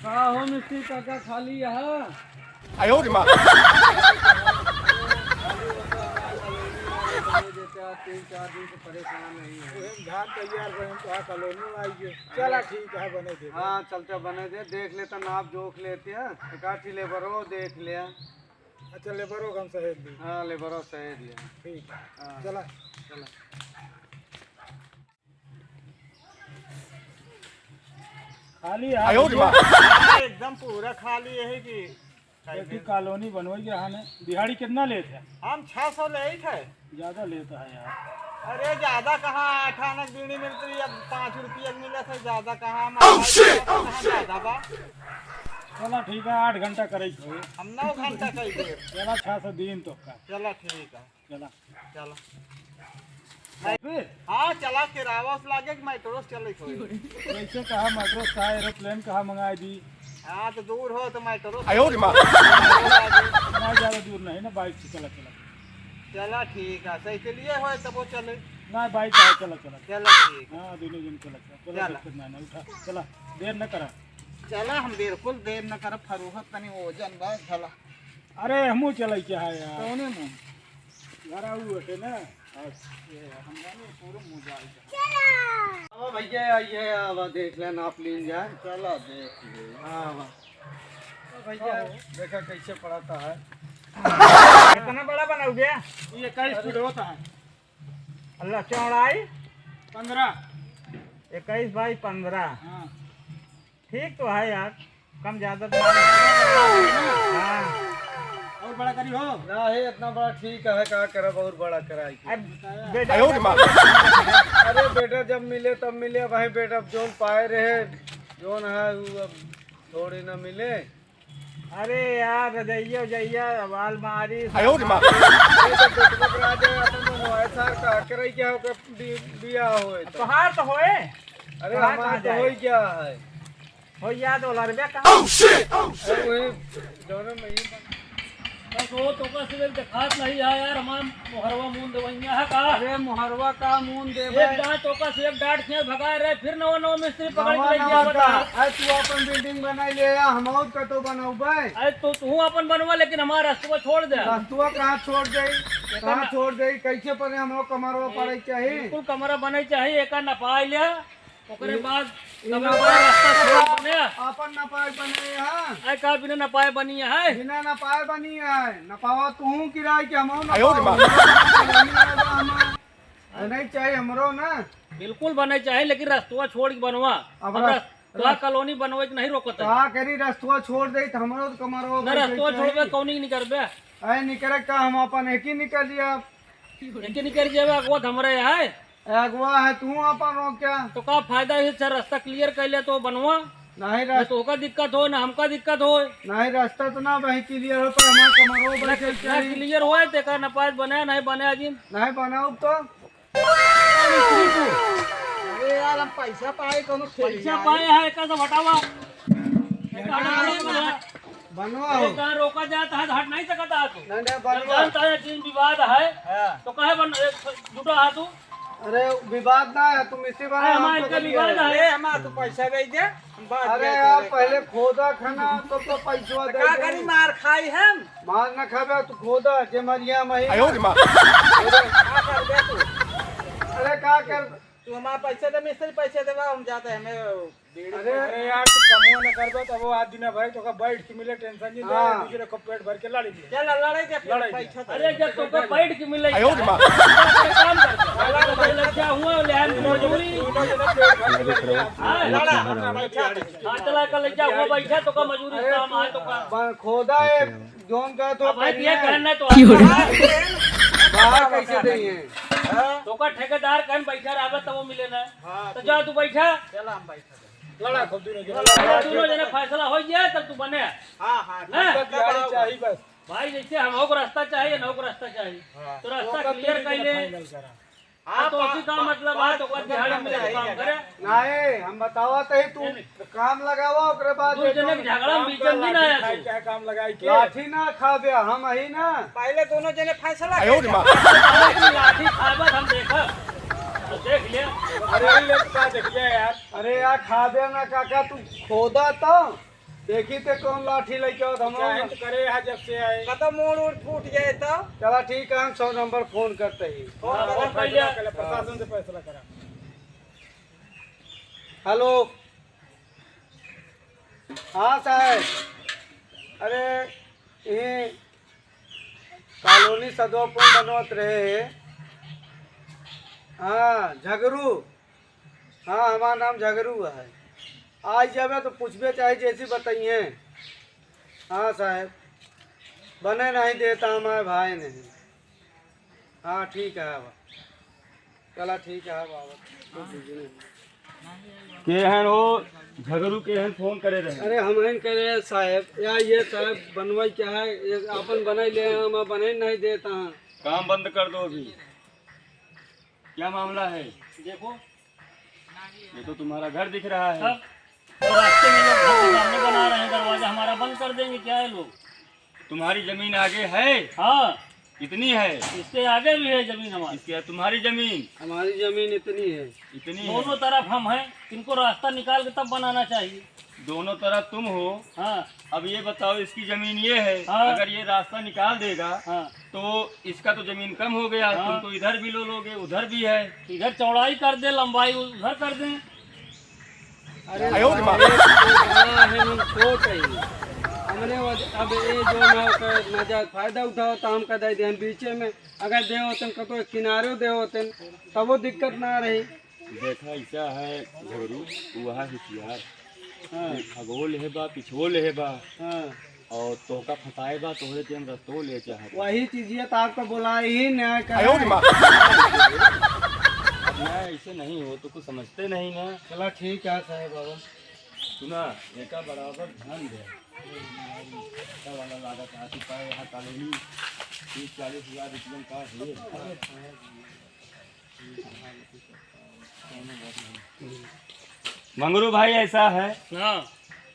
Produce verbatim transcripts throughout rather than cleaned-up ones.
का हो मिस्त्री काका, खाली यहाँ? आयो रे माँ। देते हैं, तीन चार दिन से परेशान नहीं है। धान तैयार बने तो आ कॉलोनी में आई है। चला ठीक है, बने दे। हाँ, चलते बने दे, देख लेता, नाप जोख लेते हैं, एक आध ठे लेबरो देख ले। अच्छा, लेबरो का हम सहेज ली। हाँ, लेबरो सहेज ले। ठीक है। हाँ। चला। चला। खाली है। आयो रे माँ। हाँ, एकदम पूरा खाली है कि देखी, कॉलोनी बनवाई के रहने, दिहाड़ी कितना लेत है? हम छह सौ लेत है। ज्यादा लेता है यार। अरे, ज्यादा कहाँ, आठ आना बीड़ी मिलती है, अब पाँच रुपया मिले से ज्यादा कहाँ, हम Oh, shit! कहाँ ज्यादा बा? चला ठीक है, आठ घंटा करे के होई। हम नौ घंटा कई दे। चला, छह सौ दिन तो का। चला ठीक है। चला। चला। फिर? हाँ, चला, किरावा से लागे कि मेट्रो से चले कोई। वैसे कहा मेट्रो से, एरोप्लेन कहा मंगाई दी। हाँ, तो दूर हो तो मेट्रो से आयो रे माँ। ना, ज्यादा दूर नहीं ना, बाइक से चला, चला। चला, ठीक है, साइकिलिए होए तब वो चले। ना, बाइक है, चला, चला। चला, ठीक है। हाँ, दोनों जन चला, चला। चला, चला। दिक्कत ना, ना, उठा, चला, देर न करा। चला, हम बिल्कुल देर न करब, फरूहत तनी वजन बा, चला। अरे, हमहू चलै के है यार। कौने मुँह? घर आऊ हटे ना। अच्छा, हम जाने पूरा मुँह जाए के। अब भैया आइए, अब देख लें, नाप लीन जाए। चला, देख ले। हाँ, वाह। तो भैया, देखा कैसे पड़ता है। कितना बड़ा बनाओगे? ये इक्कीस फीट होता है। अल्लाह, चौड़ाई? पन्द्रह। इक्कीस बाई पन्द्रह। हाँ। ठीक तो है यार, कम ज्यादा तो नहीं। हाँ। और बड़ा करी हो? ना, हे इतना बड़ा ठीक है, का करब और बड़ा कराई के? अब बेटा आयो रे माँ। अरे बेटा जब मिले तब मिले, भाई बेटा अब जोन पाए रहे, जोन है वो अब थोड़ी ना मिले। अरे यार, रजइया उजइया, अलमारी, आयो रे माँ। अरे तो बेटवा के राजा अपन बनवाए सार का करे क्या ओकर बि-, बियाह होए तो। तोहार तो होए। अरे तोहार हमार कहाँ तो जाए? होई क्या है? हो याद वाला रे, बे कहाँ? Oh, shit! Oh, अरे shit! वही जौने में ही बन- बस वो तोका से देखात नहीं है यार, हमार मोहरवा मून देवइया है का? अरे मोहरवा का मून देवे? एक डांट तोका से एक डांट खेल भगाए रहे, फिर नवा नवा मिस्त्री पकड़ के नवा लेके नवा आवता। का? अरे तू अपन बिल्डिंग बनाई ले या, हम और कतो बनौबे। अरे तो तू अपन बनवा, लेकिन हमार रस्तवा छोड़ दे। रस्तवा कहाँ छोड़ दे? कहाँ छोड़ दे? कैसे परे हमरो कमरवा पड़े चाहिए? बिल्कुल कमरा बने चाहिए, एका नपाए ले। ओकरे ई, बाद ई तब नपाए ओकरे रास्ता छोड़ बने। आपन नपाए बने, हाँ। आय का बिना नपाए बनी है? बिना नपाए बनी है। नपावा तू किराए के हमहू आयो रे माँ। नपावा। नहीं चाहिए हमरो ना। बिल्कुल बने चाहिए, लेकिन रस्तवा छोड़ के बनवा। अब हम रस-, रस-, तोहार कॉलोनी बनवे के नहीं रोकत है। का करी, रस्तवा छोड़ दे तो हमरो तो कमरवा ना, बन रस्तवा जाए। छोड़बे, कौनी के निकरबे? आए निकरे का, हम अपन एक ही निकल लिया। एक ही निकल जाबे, अगवा तो हमरे है। अगवा है, तू अपन रोक क्या? तो का फायदा है, अच्छा रास्ता क्लियर कर ले तो बनवा। नहीं ना रास्ता। तोहका दिक्कत हो, ना हमका दिक्कत हो। नहीं, रास्ता तो ना भाई क्लियर हो, पर हमार कमरवा ना, बन जाए ना चाहिए। क्लियर होए, तेका नपाए बने, नहीं बने अजीम। नहीं बनाओ तो। अरे यार, हम पैसा पाए, कोनो पैसा पाए है, एका सब हटावा। एका हटावा, बनवा। बनवा हो। एक कहाँ रोका जाता है, हट नहीं सकता है तू। नहीं, नहीं, जब बनवा। जानता है, जिन विवाद है, हाँ। तो कहे बन-, एक जुटा है तू। अरे, विवाद ना है, तुम इसी बारे अरे, में हमारे हमको इनका बोलिए। विवाद है। अरे, हमारा तो पैसा दे दे, हम बात अरे, किया यार, करें। पहले खोदा खाना, तो, तो पैसवा तो दे का दे। करी, मार खाई हम? मार ना खाबे, तू खोदा, जे मरिया हम ही आयो ना। रे माँ। का करबे तू? अरे, का कर? तू हमारा पैसे दे, मिस्त्री पैसे देवा, हम जाते हैं, हमें बीड़ी अरे, अरे यार, तू कमो न करबो, तब वो आज दिन भर तो का बैठ के मिले, टेंशन नहीं ले, हाँ। दूसरे को पेट भर के लड़ी ले। चल, लड़ाई दे, फिर लड़ाई दे। बैठो तो। अरे, जब तो का बैठ के मिले, आयो रे माँ। काम करते। लड़ाई लड़ाई लड़ाई लड़ाई हुआ, ले हम दोनों जने, मजदूरी। दोनों जने पेट भर के लड़ी ले। हाँ, लड़ा, लड़ा, बैठा। हाँ, चला, कल लड़ाई हुआ, बैठा, तो का मजदूरी अरे, काम आए, तो का। बा-, खोदा है, जोन का तो अब भाई, ये करिए। कहना तो क्यों रे? बाहर कैसे देंगे? हाँ? तो का ठेकेदार कहन बैठा रहबे, तब वो मिले ना। हाँ, तो जा, तू बैठा। चला, हम बैठा। लड़ा खूब दोनों जने। लड़ा, दोनों जने फैसला हो जाए, तब तू बने। हाँ, हाँ, हैं? हमका दिहाड़ी चाहिए बस। भाई, जैसे हम हो रास्ता चाहिए, ना हो रास्ता चाहिए। हाँ। तो रास्ता तो क्लियर कर ले। फाइनल करा। हाँ, तो उसी का मतलब है, तो का दिहाड़ी मिले तो काम करे। नहीं, हम बतावा तो ही तू नहीं, नहीं। काम लगावा, ओकरे बाद दो जने के झगड़ा में बीच में ना आया तू। क्या काम लगाई के? लाठी ना खाबे, हम ही ना। पहले दोनों जने फैसला आयो रे माँ। लाठी खाबे, हम देखा। तो देख ले। अरे, ये लोग का देखिए यार। अरे यार, खाबे ना काका, तू खोदा तो। देखी ते कौन लाठी लेके आवत हम। चाहे तो करे है जब से आए। कतौ मूड़ उड़ फूट जाए तो? चला ठीक है, हम सौ नंबर फोन करते ही। फोन हाँ, करा, वो पहले फैसला कर ले, प्रशासन से फैसला करा। हेलो। हाँ साहब, अरे ये कॉलोनी सदोपुर बनवत रहे। हाँ झगरू, हाँ हमार नाम झगरू है। आज जबे तो पूछबे चाहे जैसी बताइए। हाँ साहब, बने नहीं देता हमारे भाई नहीं। हाँ ठीक है बाबा। चला ठीक है बाबा। के हन हो झगरू, के हन फोन करे रहे? अरे हम हन करे साहब, या ये साहब बनवाई क्या है, ये अपन बनाई ले, हम बनाई नहीं देता है। काम बंद कर दो अभी। क्या मामला है? देखो, ये तो तुम्हारा घर दिख रहा है। तब तो रास्ते में लोग घर के सामने बना रहे हैं, दरवाजा हमारा बंद कर देंगे, क्या है लोग? तुम्हारी जमीन आगे है? हाँ। कितनी है? इससे आगे भी है जमीन हमारी। इसके, तुम्हारी जमीन? हमारी जमीन इतनी है। इतनी है? दोनों तरफ हम हैं, इनको रास्ता निकाल के तब बनाना चाहिए। दोनों तरफ तुम हो। हाँ। अब ये बताओ, इसकी जमीन ये है, हाँ। अगर ये रास्ता निकाल देगा, हाँ। तो इसका तो जमीन कम हो गया, हाँ। तुम तो इधर भी लो लोगे, उधर भी है। इधर चौड़ाई कर दे, लंबाई उधर कर दें। अरे आयो रे माँ। ये तो बड़ा है, हम छोट है। हमने वो, अब ये जो ना ओकर नाजायज फायदा उठाओ, तो हम कह दे दें बीचे में, अगर दे होते, कतो किनारे दे होते, तब वो दिक्कत ना रही। देखा, ऐसा है झगरू, तू वहाँ होशियार। हाँ। अगवो लेहे बा, पिछवो लेहे बा। हाँ। और तोहका फंसाए बा, तोहरे के हम रस्तो ले चाहत। वही चीजिए तो आपका बोला ही ना करे। आयो रे माँ। अब ना ऐसे नहीं हो, तो कुछ समझते नहीं ना। चला ठीक है साहब बाबा। सुना, एका बराबर ध्यान दे। पैसा वाला लागत है, तू पाए यहाँ कॉलोनी तीस चालीस हजार रुपये का है। मंगरू भाई ऐसा है, हाँ।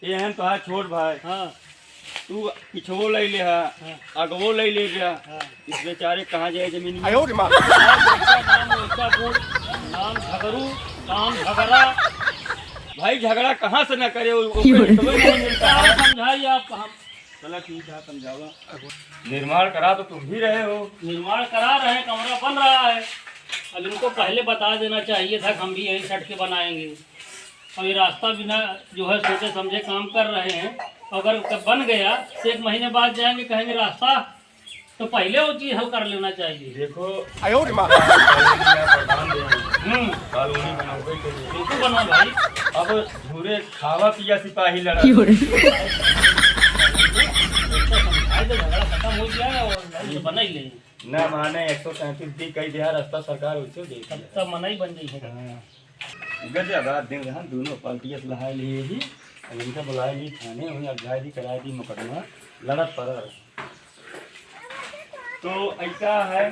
ये हैं तोहार छोट भाई। हाँ। तू पिछवो ले ले हा, हाँ। अगवो ले ले गया। हाँ। इस बेचारे कहाँ जाए जमीन में? आयो रे माँ। जैसा नाम वैसा गुण, नाम झगरू, काम झगड़ा। भाई झगड़ा कहाँ से ना करे, वो, वो कोई समझ नहीं मिलता है। क्या समझाई आप हम? चला ठीक है, समझावा। निर्माण करा तो तुम भी रहे हो। निर्माण करा रहे हैं, कमरा बन रहा है। अब इनको पहले बता देना चाहिए था कि हम भी यहीं सट के बनाएंगे। और ये रास्ता बिना जो है सोचे समझे काम कर रहे हैं। अगर बन गया तो एक महीने बाद जाएंगे, कहेंगे रास्ता, तो पहले वो चीज हल कर लेना चाहिए। देखो, आयो रे माँ। कॉलोनी में प्रधान दे हैं। हम्म। कॉलोनी बनावे के लिए। बिल्कुल बना भाई। अब झूरे खावा पिया सिपाही लड़ा। क्यों रे? तो समझाए दे, झगड़ा खत्म हो गया है और लड़ाई तो बना ही नहीं। ना माने, एक सौ सैंतीस डी कई दिया, रास्ता सरकार वैसे दे दिया। तब तो मना ही बन गई है। हाँ। गजब दिन रहन, दोनों पार्टियां से लहाए लिए ही, अब इनका बुलाए लिए थाने, वहीं अब जाए दी, कराए दी मुकदमा, लड़त पड़ा। तो ऐसा है,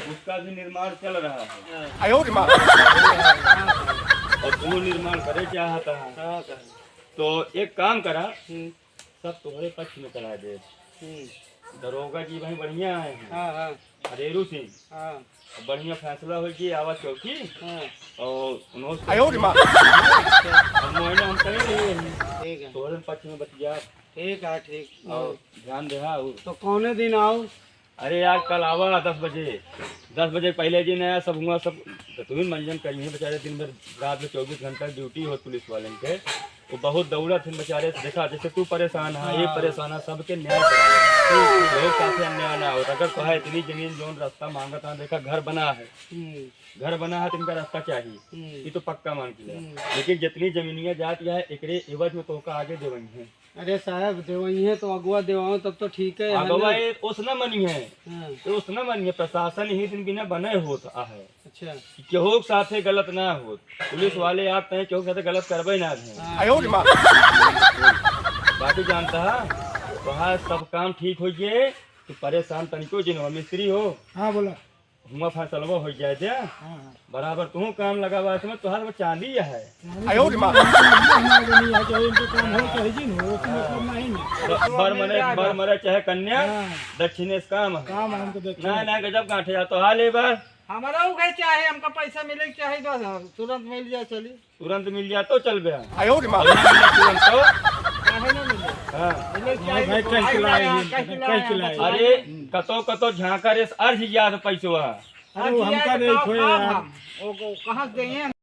उसका भी निर्माण चल रहा है। आयो रे माँ। और वो निर्माण करे चाहता है। हाँ, सर। तो एक काम करा, हम्म। सब तोहरे पक्ष में करा दे। हम्म। दरोगा जी भाई बढ़िया है। हाँ, हाँ। हरेरू सिंह। हाँ। बढ़िया फैसला हो कि आवा चौकी। हाँ। और उन्होंने आयो रे माँ। हम मोहने हम कहे रहे हैं। ठीक है। तोहरे पक्ष में बतिया। ठीक है, ठीक। और ध्यान दे, हाँ, वो तो कौने दिन आओ? अरे यार, कल आवा दस बजे, दस बजे पहले जी नया सब हुआ, सब दतुइन मंजन करी हैं बेचारे, दिन भर रात में चौबीस घंटा ड्यूटी हो पुलिस वाले के। वो बहुत दौड़त हैं बेचारे, देखा जैसे तू परेशान है, ये हाँ। परेशान है, सबके न्याय करावे। लोग साथे अन्याय ना हो। अगर तो है इतनी जमीन जोन रास्ता मांगत है, देखा घर बना है, हम्म। घर बना है तो इनका रास्ता चाहिए, हम्म। ये तो पक्का मान के ले। हम्म। लेकिन जितनी जमीनिया जात है एकरे एवज में तोहका आगे देवई है। अरे साहब, देवइहें तो अगुआ देवाओ, तब तो ठीक है, है अगुआ ना? ये ओस ना मनी है, हाँ। ये ओस ना मनी है, प्रशासन ही दिन बिना बने होत आहे। अच्छा। कि केहू के साथे गलत ना होत, पुलिस वाले आप तय केहू के साथे गलत करबे ना है। हाँ। आयो रे माँ। बाकी जानता है, वहाँ सब काम ठीक हो गए, तो परेशान तनिको जिन हो, मिस्त्री हो। हाँ, बोला। हुआं फैसलवा हो जाए दे। हाँ, हाँ। बराबर तू काम लगावा, इसमें तोहार वो चांदी है। चांदी आयो रे माँ। हमको नहीं है, जो इनके काम हो, चाहे जिन हो, उसमें हाँ। मतलब नहीं है। ब-, बर मरे, बर मरे चाहे कन्या, हाँ। दक्षिणेश काम है। काम है हमको दक्षिणेश। ना, ना, गजब गांठे जा, तो हाल ए बार। हमारा वो कहे चाहे, हमका पैसा मिले के चाहे, बस, तुरंत मिल जाए, चली। तुरंत मिल जाए तो चल बे। आयो रे माँ। और ना मिले तुरंत तो। काहे कह के लाए हैं, कह के लाए हैं। अरे, कतो कतो झांका रे, अर्ज याद पैसवा। अरे, वो हमका नहीं खोए यार। वो, वो कहाँ से देंगे?